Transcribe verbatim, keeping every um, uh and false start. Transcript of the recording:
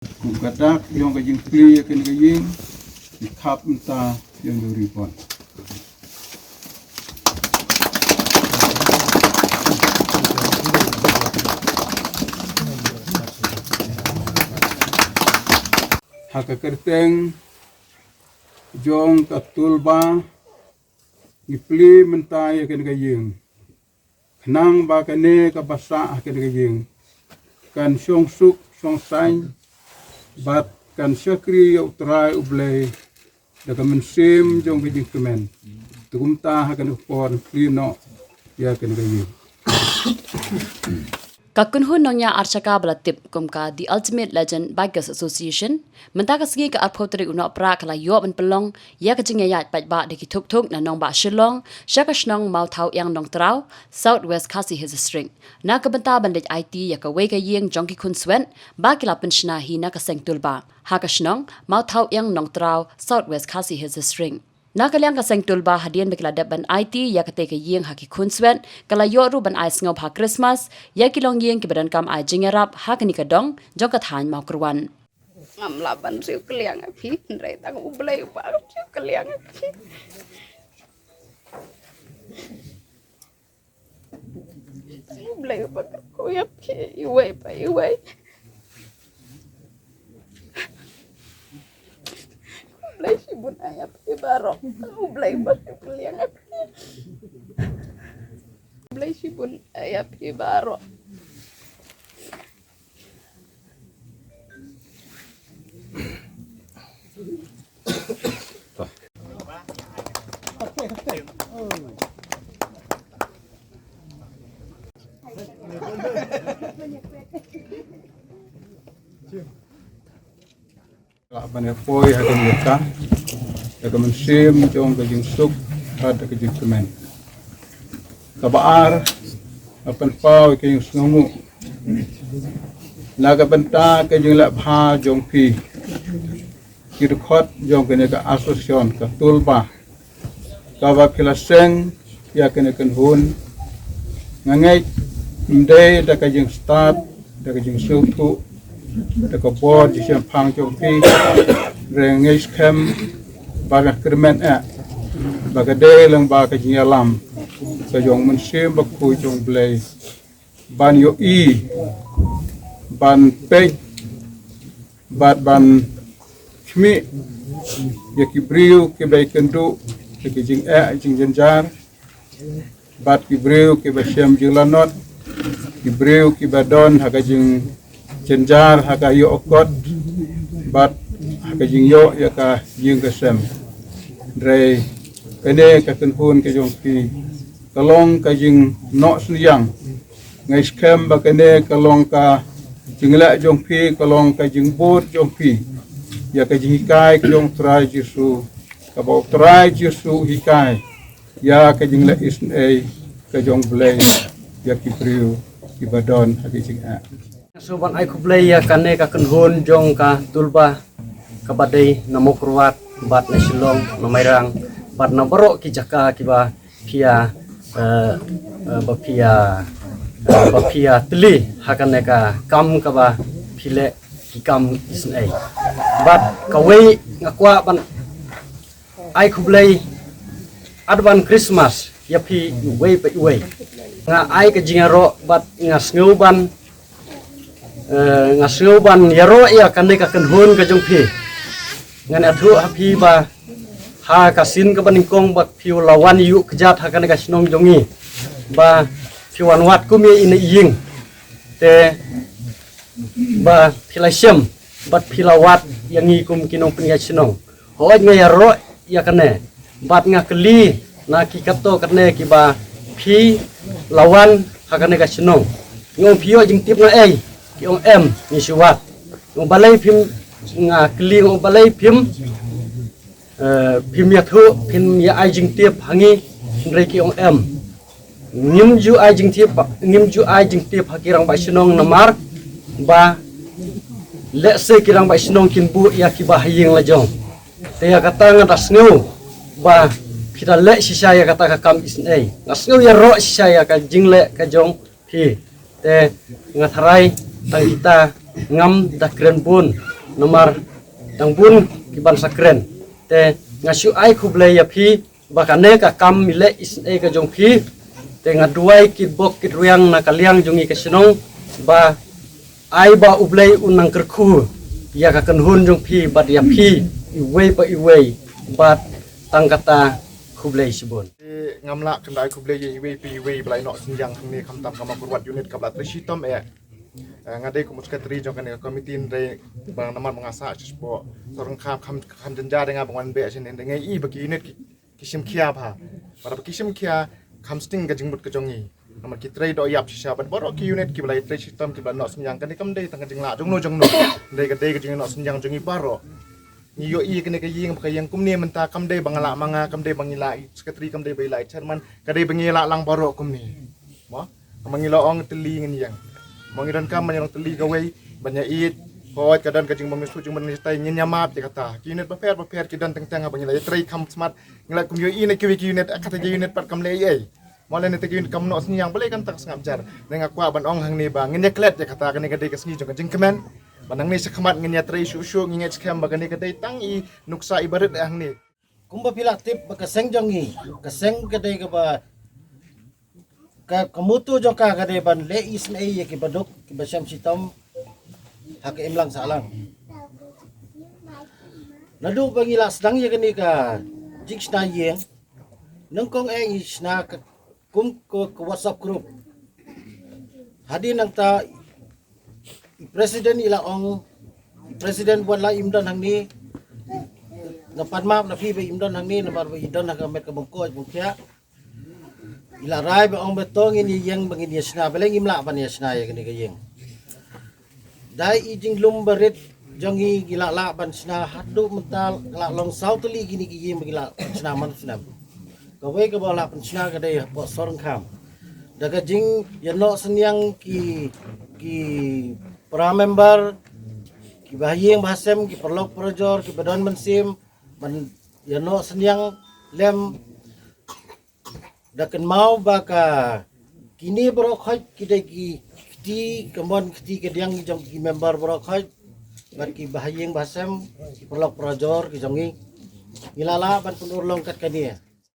Kum ka dak jong ka jingplie ïa kane ka ïing, ki khap mynta jong u ribbon. Ha ka kyrteng jong ka Tulba, ngi plie mynta ïa kane ka ïing. Khnang ba kane kaba sah ha kane ka ïing kan shong suk shong saiñ, bad kan shakri ïa U Trai U Blei da ka mynsiem jong ka jingkmen. Te kumta ha kane ka por plie noh ïa kane ka ïing. Ka kynhun nongñiah arshaka ba la tip kum ka The Ultimate Legend Bikers Association, mynta ka sngi ka arphew tarik u Nohprah ka la ïoh ban pynlong ïa ka jingïaid paidbah da ki thuk thuk na nongbah Shillong sha ka shnong Mawthawiang Nongtraw, South West Khasi Hills District, na ka bynta ban leit aiti ïa kawei ka ïing jong ki khun swet ba ki la pynshna hi na ka seng Tulba ha ka shnong Mawthawiang Nongtraw, South West Khasi Hills District. Na ka liang ka seng Tulba, hadien ba ki la dep ban aiti ïa katei ka ïing ha ki khun swet, ka la ïoh ruh ban ai sngewbha Christmas ïa ki longïing kiba donkam ai jingïarap ha kane ka dong jong ka thaiñ Mawkyrwat. Ngam lah ban siew kylliang ïa phi, hynrei tang U Blei uba siew kylliang ïa phi. Blei ba ka ko ïa phi iwei pa iwei. Blei shibun ïa phi baroh. Blei ba ka liang ïa phi. Blei shibun ïa phi baroh. Lah ban ïa poi ha ka jingkyrkhu, da ka mynsiem jong ka jingsuk bad da ka jingkmen. Kaba ar, nga pynpaw ïa ka jingsngewnguh na ka bynta ka jingleh bha jong phi, ki dkhot jong kane ka association ka Tulba, kaba phi la seng ïa kane ka kynhun. Nga ngeit ym dei da ka jingstad, da ka jingsngewthuh, da ka bor jingshemphang jong phi, hynrei nga ngeit skhem ba ka kyrmen eh ba ka dei lang ba ka jingïalam ka jong Mynsiem Bakhuid jong Blei ban ïohi, ban peit bad ban khmih ïa ki briew kiba ïakynduh ïa ki jingeh jingjynjar, bad ki briew kiba shem jinglanot, ki briew kiba don ha ka jingjynjar ha ka ïoh-kot bad ha ka jingïoh ïa ka ïing ka sem. Hynrei kane ka kynhun ka jong phi ka long ka jingnoh synñiang. Nga ngeit skhem ba kane ka long ka jingleh jong phi, ka long ka jingbud jong phi ïa ka jinghikai ka jong U Trai Jisu, kaba U Trai Jisu u hikai ïa ka jingleh isynei ka jong Blei ïa ki briew kiba don ha ka jingeh. Nga sngewbha ban ai khublei ïa kane ka kynhun jong ka Tulba, kaba dei na Mawkyrwat bad na Shillong, na Mairang bad na baroh ki jaka kiba phi ïa, eh, eh, ba phi ïa, eh, ba phi ïa tylli ha kane ka kam kaba phi leh ki kam isynei. Bad kawei nga kwah ban ai khublei advance Christmas ïa phi iwei pa iwei. Nga ai ka jingïaroh bad nga sngew ban, eh, nga sngew ban ïaroh ïa kane ka kynhun ka jong phi. Ngan ïathuh ha phi ba ha ka sien kaba nyngkong ba phi la wan ïuh kjat ha kane ka shnong jong ngi, ba phi wan wad kum ïa ine i ïing. Te ba phi la shem bad phi la wad ïa ngi kum ki nongpynïaid shnong. Hooid, nga ïaroh ïa kane bad nga kylli na ki katto katne kiba phi la wan ha kane ka shnong. Nga ong, phi ïoh jingtip nga ei? Ki ong, em, ngi shu wad. Nga ong, balei phim, nga kylli, nga ong, balei phim, eh, phim ïathuh, phim ïa ai jingtip ha ngi? Hynrei ki ong, em, ngim ju ai jingtip, ngim ju ai jingtip ha ki rangbah shnong namar ba lehse ki rangbah shnong kin buh ïa kiba ha ïing la jong. Te ïa kata nga da sngew ba phi da leh shisha ïa kata ka kam isynei. Nga sngew ïaroh shisha ïa ka jingleh ka jong phi. Te nga tharai tang kita Ngam da kren bun, namar dang bun ki ban sa kren. Te nga shu ai khublei ïa phi ba kane ka kam i leh isynei ka jong phi. Te nga duwai kitbok kitrwiang na ka liang jong i ka shnong ba ai ba U Blei un nang kyrkhu ïa ka kynhun jong phi bad ïa phi iwei pa iwei bad tang kata khublei shibun. Ngam lah kynda ai khublei ïa iwei pa iwei ba la ïa noh synñiang hangne khamtam ka Mawkyrwat unit kaba la trei shitom eh. Eh, nga dei kum u secretary jong kane ka committee, dei ba namar ba nga sah shisha sboh Sohryngkham, kham kham jynjar ïa nga ba ngan beh shane, dei nga i ba ki unit ki, ki shim khia bha. Para ba ki shim khia kham sting ka jingmut ka jong i. Namar ki trei doh ïap shisha bad baroh ki unit kiba la ïa trei shitom kiba la noh synñiang, kane kam dei tang ka jinglah jong no jong no. Dei ka dei ka jingnoh synñiang jong i baroh. Ngi ïohi kane ka ïing ba ka ïeng kumne mynta kam dei ba nga lah ma nga, kam dei ba ngi lah i secretary, kam dei ba i lah i chairman, ka dei ba ngi lah lang baroh kumne. Mo? Ka ma ngi la ong tylli ngin ïeng. Mo ngi donkam ban ïa long tylli kawei ban ïa ïeit. Hooid ka don ka jingbym ïasuk jingbym ïatai ngin ïa map ïa kata. Ki unit bapher bapher ki don teng teng ba ngi la ïa trei kham smat. Ngi la kum ïohi na kiwei ki unit, kata ki unit pat kam leh ei ei. Mo lane te ki unit kam noh synñiang, balei kan tak sngap jar. Ne nga kwah ban ong hangne ba ngin ïa klet ïa kata, kane ka dei ka sngi jong ka jingkmen. Ba nangne shakhmat ngin ïa trei shuh shuh, ngi ngeit skhem ba kane ka dei tang i nuksa iba rit eh hangne. Kumba phi la tip ba ka seng jong ngi, ka seng ka dei kaba ka, ka motto jong ka ka dei ban leh isynei ïa kiba duk kiba shem shitom ha ka imlang sahlang. Naduh ba ngi la sdang ïa kane ka jingshna ïing, nyngkong eh ngi shna ka, kum ka, ka WhatsApp group. Hadien nangta i president i la ong, i president wat la im don hangne. Nga pan map na phi ba im don hangne namar ba i don ha ka met ka bangkoj bangkhiah. I la rai ba ong ba to ngin ïa ïeng ba ngin ïa shna, balei ngim lah ban ïa shna ïa kane ka ïing. Dei i jinglum barit jong ngi, ngi la lah ban shna haduh mynta la long saw tylli kine ki ïing ba ngi la shna man snem. Kawei kaba la pynshna ka dei hapoh Sohryngkham. Da ka jingïanoh synñiang ki, ki para member, ki bahaïing bahasem, ki paralok parajor, kiba don mynsiem ban ïanoh synñiang lem. Da kynmaw ba ka kine baroh khoit ki dei ki kti kamon kti kadiang jong ki member baroh khoit bad ki bahaïing bahasem, ki paralok parajor ki jong ngi. Ngi la lah ban pynurlong kat kane.